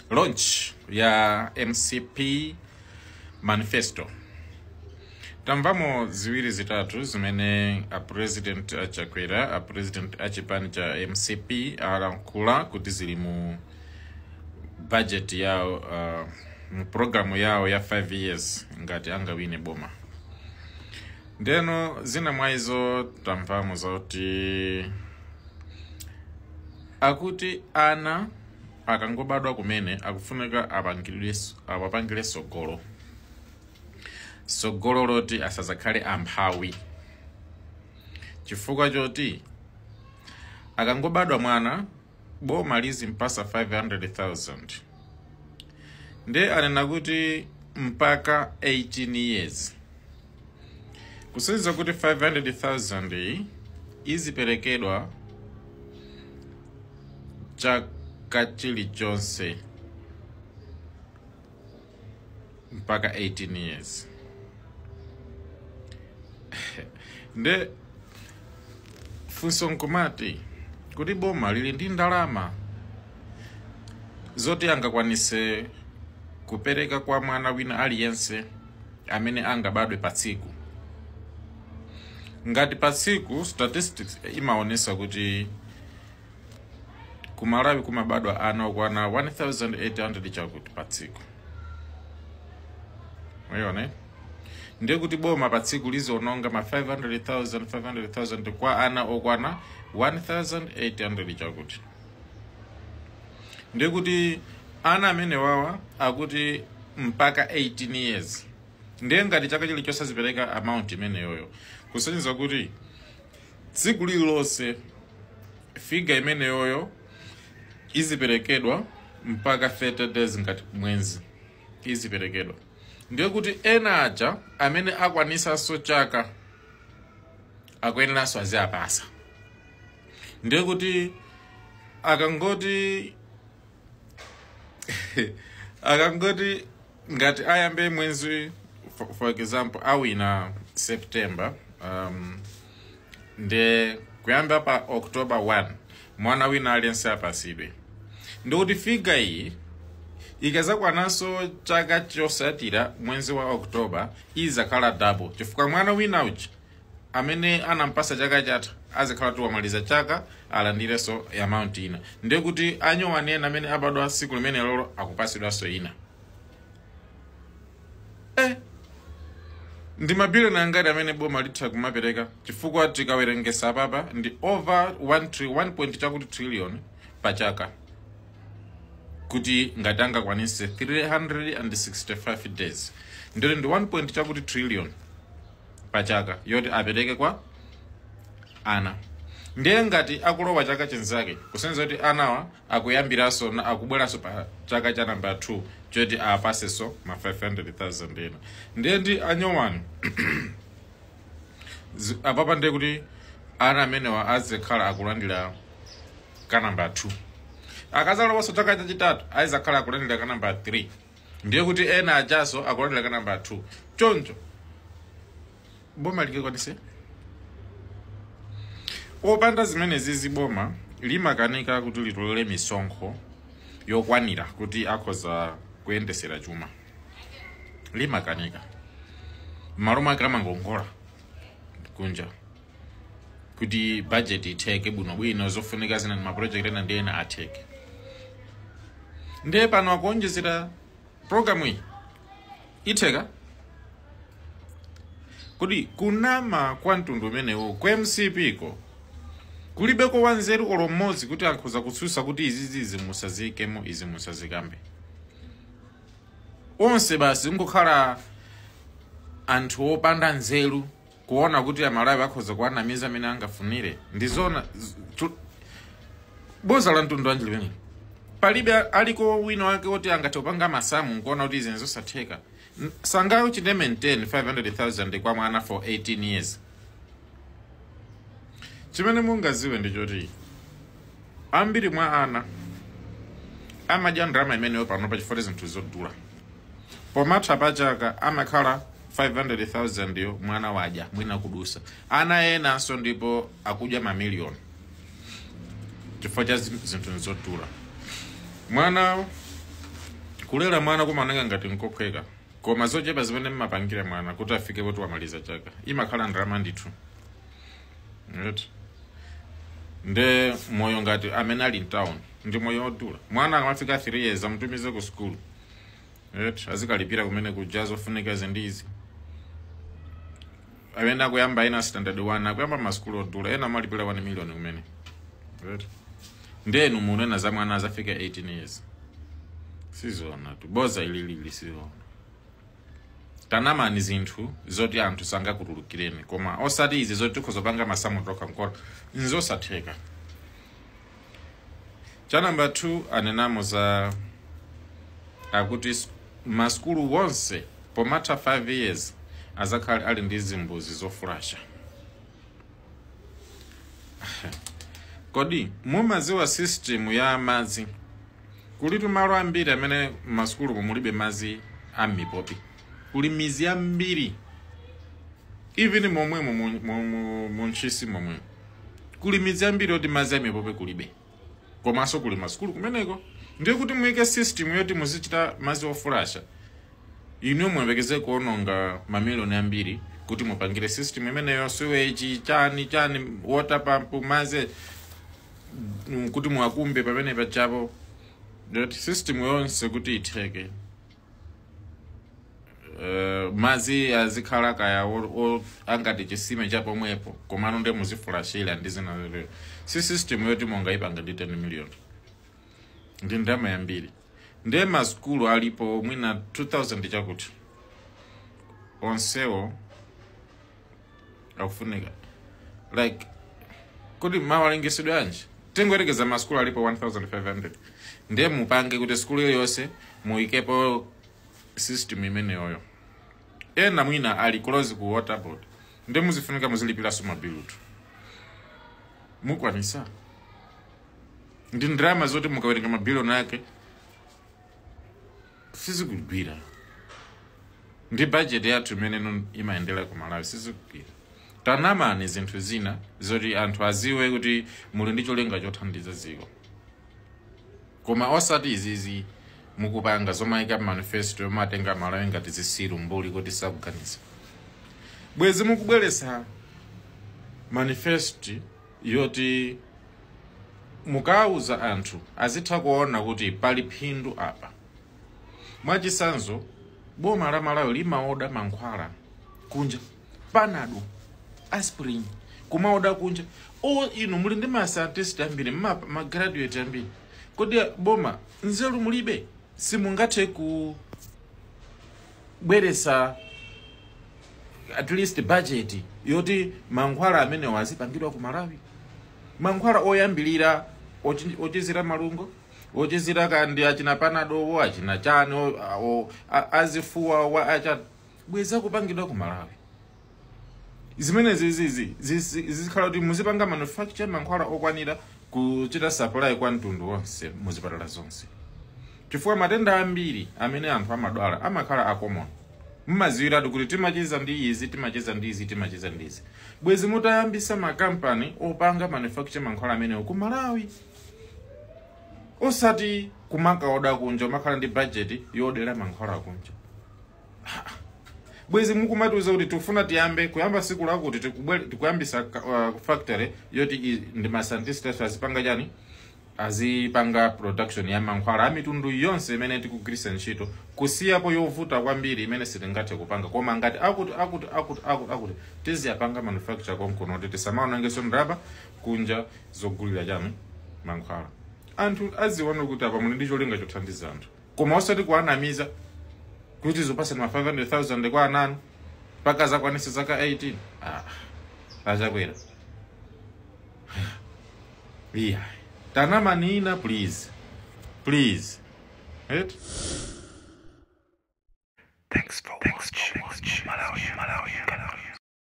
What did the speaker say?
Launch ya MCP manifesto. Tamvamo ziwiri zitatu zimene a President Achakwera, a President achipani cha MCP, alankhula kuti zili mu budget yawo, mu programu yawo ya 5 years ngati angawine boma. Ndeno zina mwa izo tamvamo zoti akuti ana akangobadwa kumene akufunika apangire sogolo, sogolo loti asazakhale amphawi, chifukwa choti akangobadwa mwana boma lizimpasa 500,000. Nde anena kuti mpaka 18 years, kusonyeza kuti 500,000 iyi iziperekedwa chaka chilichonse mpaka 18 years. Nde funso nkumati kuti boma lili ndi ndalama zoti angakwanise kupereka kwa mwana wina aliyense amene angabadwe pa tsiku? Ngati pa tsiku statistics imaonesa kuti ku Malawi kumabadwa ana okwana 1800 chakuti pa tsiku, mwayiona? Ndiye kuti boma pa tsiku liziononga ma 500,000 500,000 kwa ana okwana 1800 chakuti. Ndiye kuti ana amene wawa akuti mpaka 18 years, ndiye ngati chaka chilichonse azipereka amount imeneyoyo, kusonyeza kuti tsiku lililonse figure imeneyoyo iziperekedwa mpaka 30 days, ngati mwezi iziperekedwa. Ndiye kuti ena aja amene akwanisanso chaka akuyeneranso aziyapasa. Ndiye kuti akangoti ngati ayambe mwezi, for example awina September, nde kuyamba pa October 1 mwana wina aliyense apasidwe. Ndikuti figure iyi ikazakwananso chaka chosatira mwezi wa October izakhala double, chifukwa mwana wina uja amene anampasa chaka chatha azikhala tiwamaliza chaka alandirenso amount ina. Ndiye kuti anyowani ena amene abadwa tsiku limene lolo akupasidwanso ina. Ndi mabiliyoni angati amene boma litha kumapereka? Chifukwa tikawerengesa apapa ndi over 1 point chakuti trillion pa chaka, kuti ngati angakwanise 365 days, ndilo ndi 1 point chakuti trillion pa chaka yoti apereke kwa ana. Ndiye ngati akulowa chaka chenzake, kusonyeza kuti anawa akuyambiranso akubweranso pa chaka cha namba 2 choti apasenso ma 500,000 ena. Ndiye ndi anyowani apapa, ndiye kuti ana amenewa azikhala akulandira ka namba 2. Akazalowanso chaka chachitatu azakhala akulandira ka namba 3. Ndiye kuti ena ajaso akulandira ka namba 2. Choncho boma likakwanise opanda zimenezi, boma limakanika kuti litolere misonkho yokwanira kuti akhoza kuyendesera chuma, limakanika. M'malo mwake amangongola kunja kuti budget itheke bwinobwino, zofunika zina ndi maproject ena ndi ena atheke. Ndiye pano akuonjezera programu iyi, itheka kuti kunama kwa mtundu umenewu ku MCP ko kulibeko wanzeru olo mmodzi kuti akhoza kutsutsa kuti izizi musaziyikemo, izi musazikambe? Onse basi ngokhala anthu opanda nzeru, kuona kuti Amalawi akhoza kuwanamiza amene angafunire. Ndizona boza la mtundu wanji limeneli? Palibe aliko wina wake oti angathe kupanga masamu nkuona kuti izi nzosatheka? Sangayo chite maintain 500,000 kwa mwana for 18 years. Chimene mungaziwe ndi choti ambiri mwa ana amadya ndalama imeneyo pano pachifukwa zinthu zodula. Pomatha pachaka amakhala 500,000 yo mwana wadya mwina kudusa. Ana enanso ndipo akudya mamiliyoni chifukwa cha zinthu zodula. Mwana Kulera mwana kumaoneka ngati nkophweka, koma zochepa zimene mmapangira mwana kuti afike poti wamaliza chaka imakhala ndalama ndithu. Right? Nde moyo ngati amene ali mtown ndi moyo odula. Mwana akamafika 3 years amutumize ku school. Right? Azikalipira kumene kuja zofunika zindizi. Amene akuyamba ena standard 1 akuyamba masukulu odula, ena amalipira 1 million kumene. Right? Ndenu munena za mwana azafika 18 years. Sizona tu boza ilili sizona. Tanamani zinthu zoti anthu sangakutulukireni, koma osati izi zoti tikhozopanga masamu tokha mkora nzosatheka. Cha number 2 anenamo za akuti masukulu wonse pomatha 5 years azakhale ali ndi zimbuzi zofulasha. Kodi mumaziwa system ya madzi? Kulitu malo ambiri amene masukulu mulibe madzi amipopi. Kuli mizi ambiri even momwemo munchisi momwemo kuli mizi ambiri yoti madzi amipopi kulibe, komanso kuli masukulu kumeneko. Ndiye kuti muyike system yoti muzichita madzi ofulasha, inu muyembekeze kuononga mamiliyoni ambiri kuti mupangire system imeneyo, sewage chani chani, water pump, madzi kuti muwakumbe pamene pachapo. That system yonse kuti itheke, madzi azikhala kaya angati chisime chapomwepo, komano nde muzifulashira ndi zina zotero. Si system yoti mungayipanga ndi 10 million, ndi ndalama yambiri. Ndiye masukulu alipo mwina 2000 chakuti onsewo akufunika like kuti mawalengesedwe anji tingoyerekeza masukulu alipo 1500, ndiye mupange kuti sukulu iliyonse muyikepo system imeneyoyo. Ena mwina ali close ku water board, ndiye muzifunika muzilipiranso mabilutu. Mukwanisa ndi ndalama zoti mukawerenga mabilioni ake sizikugwira, ndi budget yathu imene imayendera ku Malawi sizikugwira. Tanamani zinthu zina zoti anthu aziwe kuti muli ndi cholinga chothandiza dziko, koma osati izizi mukupanga zomayika manifesto yomatenga Malawi ngati zisilu mbuli kuti sakuganiza. Bwezi mukubweretsa manifesto yoti mukauza anthu azitha kuona kuti pali phindu apa. Mwachisanzo, boma la Malawi limaoda mankhwala kunja, Panado, aspirin kumaoda kunja. O inu muli ndi ma scientist ambiri, ma graduate ambiri, kodi boma nzeru mulibe? Simungathe kubweresa at least budget yoti mankhwala amenewo azipangidwa ku Malawi? Mankhwala oyambilira ochizira malungo, ochizira kandi achina Panado, achina chani, azifuwa wa acha bweza kupangidwa ku Malawi. Zimene zizizi zizikhala kuti muzipanga manufacture mankhwala okwanira kuchita supply kwa mtundu wonse muzipatala zonse, chifukwa matenda ambiri amene anthu amadwala amakhala a common. Mmaziwiratu kuti timachiza ndi izi, timachiza ndi izi, timachiza ndi izi. Bwezi mutayambisa makampani opanga manufacture mankhwala amenewo ku Malawi, osati kumakaoda kunja, umakhala ndi budget yodera mankhwala kunja. Bwezi mukumatiuza kuti tifuna tiyambe kuyamba siku lakuti tikuyambisa factory yoti ndi ma scientist azipanga chani, azipanga production ya mankhwala amitundu yonse imene tikugwiritsa ntchito, kusiyapo yovuta kwambiri imene sitingathe kupanga, koma ngati akuti akuti akuti akuti akuti tiziyapanga manufacture konkuno kuti tisamaonongeso ndalama kunja zogulira chani mankhwala. Anthu aziona kuti apa muli ndi cholinga chothandiza anthu, koma osati kuanamiza kuti zopasa ma 500,000 kwa ananu mpaka zakwanisa zaka 18. Achakwera iya tanamanina, please please. Right? Thanks for watching. Malawi, Malawi, Malawi.